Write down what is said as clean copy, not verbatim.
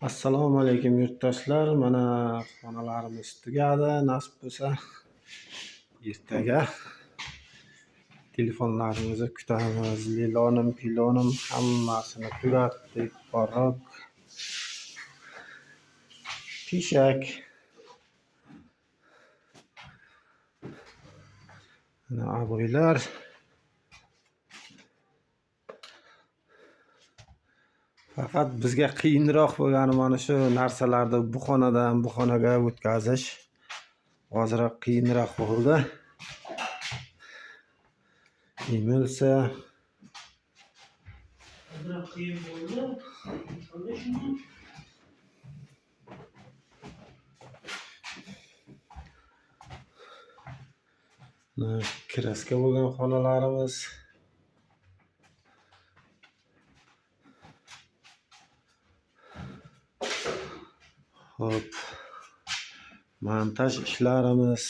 Assalomu alaykum yurtdoshlar. Mana xonalarimiz tugadi. Nasib bo'lsa ertaga telefonlarimizni kutamiz. Lelonim, pilonim hammasini tugatdik. Porok, pishak. Mana aboylar. Faqat bizga qiyinroq bo'lgani mana shu narsalarni bu xonadan bu xonaga o'tkazish ozroq qiyinroq bo'ldi. Emulsiya. Ozroq qiyin bo'ldi. Qanday shuni? Kraska bo'lgan xonalarimiz. Xo'p, montaj ishlarimiz.